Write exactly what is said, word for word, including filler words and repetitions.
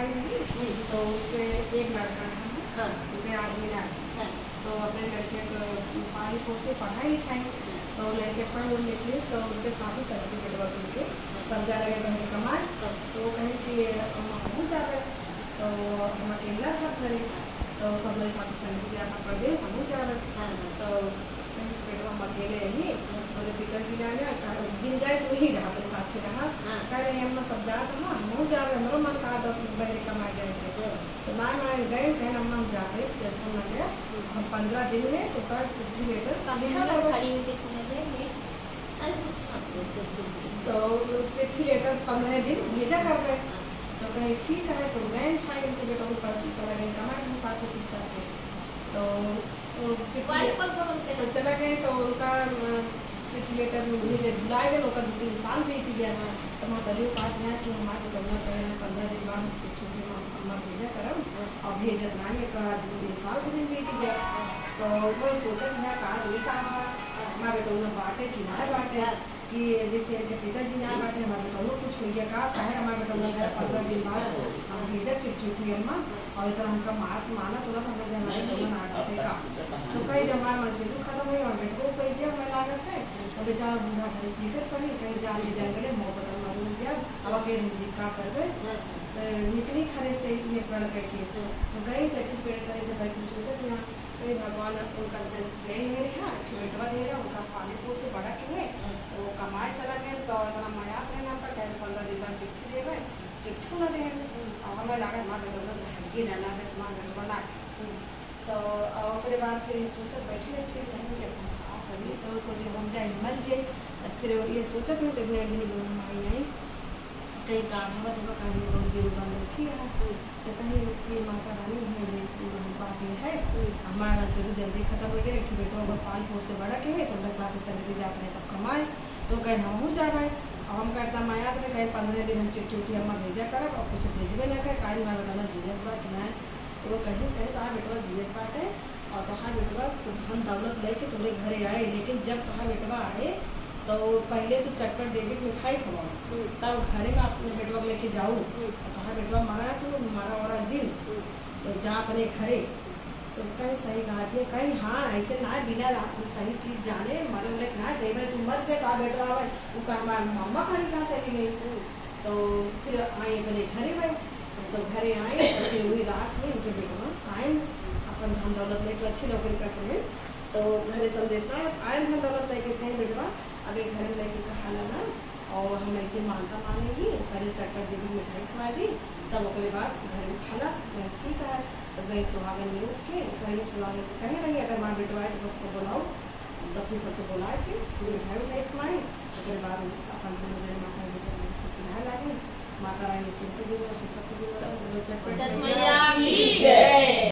तो उनके एक लड़का रहा, हाँ। उनके आदमी ना रहे। हाँ। तो अपने लड़के के पाली पोसे, पढ़ाई लिखाई, हाँ। तो लड़के पढ़ लिख लिस, तो उनके साथी संगती बेटवा के उनके हाँ। सब जा लगे बहरे कमाए। हाँ। तो वो कहे कि हम हमहूँ जाबे, तो हम अकेला था घरे, हाँ। तो सब लोग साथी संगती जाता परदेस, हमहूँ जाबे। हाँ, हाँ। तो कहीं बेटवा हम अकेले ही, हाँ। बोले, "पिताजी ना, ना, का-, जिन जाए तू ही रहा, अपने साथ ही रहा।" हाँ। कह रहे, "अम्मा सब जात रहा, हमहूँ जाबे, हमरो मन का दो बहरे कमाए जाए के।" हाँ। तो ना, ना, गए, कहे, "अम्मा हम जाबे, tension ना ले, हाँ। हम पन्द्रह दिन में तो का चिट्ठी लेटर लिखा लेबे।" खड़ी हुई के सुने जाएंगे। अरे, कुछ ना, कुछ सुन। तो चिट्ठी लेटर पन्द्रह दिन भेजा करबे। हाँ। तो कहे, "ठीक है।" तो गए, भाई, उनके बेटा ऊपर चला गए कमाए के साथ, होती साथ में। तो तो चिट्ठी वाई ले-, कॉल पर उनके तो चला गए, तो उनका, अ, चिट्ठी लेटर में उहे जे भुलाए गए, ओकर दू तीन साल बीत गया। हाँ। तो महतरियो कहत हैं कि हमार बेटौना तो है, पन्द्रह दिन बाद चिट्ठी उट्ठी हम, हम भेजा करब, हाँ। और भेजत ना है, का दू तीन साल के दिन बीत गया। हाँ। तो वो सोचत है, का नहीं का बा, हाँ। हमार बेटौना बाटे कि ना बाटे। हाँ। कि जैसे इनके पिताजी ना बाटे, हमार बेटौनो कुछ हो गया का, काहे हमार बेटौना घर पन्द्रह दिन बाद हम भेजा चिट्ठी उठी अम्मा, और इतना हमका मार, माना तो ना, हमार जहाँ बेटौना ना बाटे का। तो कहीं जब हमार मनसेलू खत्म हुई और बेटो को दिया, हमें लागत है, तो बेचारा बूढ़ा भैंस निकल पड़ी, कहीं जान ले जंगले, मोहब्बत में रोज जाब, अब अकेले हम जी का करबे। तो निकली घरे से ये पढ़ करके, तो गई, तो फिर पेड़ तले से बैठ के सोचत यहाँ, तो ये भगवान उनका जन स्नेह ले रहा, एक ठो बेटवा दे रहा, उनका पाले पोसे बड़ा किए, हाँ। वो कमाए चला गए, तो इतना मयात रहना पर कहे, "पन्द्रह दिन बाद चिट्ठी देबे," चिट्ठी ना दे। हम्म। और हमें लागत, "माँ बेटवा तो हल्की ना, ना दे, माँ बेटवा ना।" हम्म। तो, और ओकरे बाद फिर ये सोचत बैठी रही, फिर कहीं कि अब हम का करी, तो सोचे, "हम जाए, मर जाए।" तो फिर ये सोचत में, तो इतने दिन में माई आई, कहीं का हवा तो का कहीं और भी बंद बैठी है। हम्म। तो कहीं ये माता रानी है, ये बात ये है, हम्म। हमारा शुरू जल्दी खत्म हो गया, एक ठो बेटवा अगर पाल पोस के बड़ा के है, तो हमरा साथ संगति जात रहे सब कमाए, तो कहे हमहूँ जा रहे। अब हम कहता माया तो कहे पन्द्रह दिन हम चिट्ठी उट्ठी अम्मा भेजा करब, और कुछ भेजबे ना करे, काहे हमारा बेटवा जियत बा कि ना, तो वो कहीं कहे तो हाँ बेटवा जियत बाटे, और तोहार बेटवा तो धन दौलत लेके तोरे घरे आए, लेकिन जब तोहार बेटवा आए, तो पहिले तू चटपट देवी के मिठाई खवाओ, हम्म। तब घरे में अपने बेटवा के लेके जाऊ। हम्म। और तोहार बेटवा मरा, तू मरा ओरा जिन, हम्म। तो जा अपने घरे। तो कहीं सही कहा थी, कहीं हाँ, ऐसे ना बिना आप सही चीज जाने, मरे उरे के ना जाइबे, तू मत जा, तोहार बेटवा आवे, वो का हमार मम्मा खाली कहाँ चली गई? हम्म। तो फिर आई अपने घरे भाई, तो घरे आई, तो फिर वही रात में उनके बेटवा आए, अपन धन दौलत लेके अच्छी नौकरी करते हुए, तो घरे संदेश आए, आए धन दौलत लेके, कहे, "बेटवा, अबे घर में लेके कहा ना, और हम ऐसे मानता माने ही, पहले चटपट देवी मिठाई खवा दी, तब ओकरे बाद घर में खाला।" मैं, "ठीक है।" तो गई सुहागन में उठ के, कहीं सुहागन के कहे रही, "अगर हमार बेटवा आए तो बस को बुलाओ।" तो फिर सबको बुला के मिठाई उठाई खवाई। ओकरे बाद अपन दोनों जने माता जी के खुशी नहाए लागे। माता रानी सुनते भी और सबको भी बोलो, चटपट छठ मैया की जय।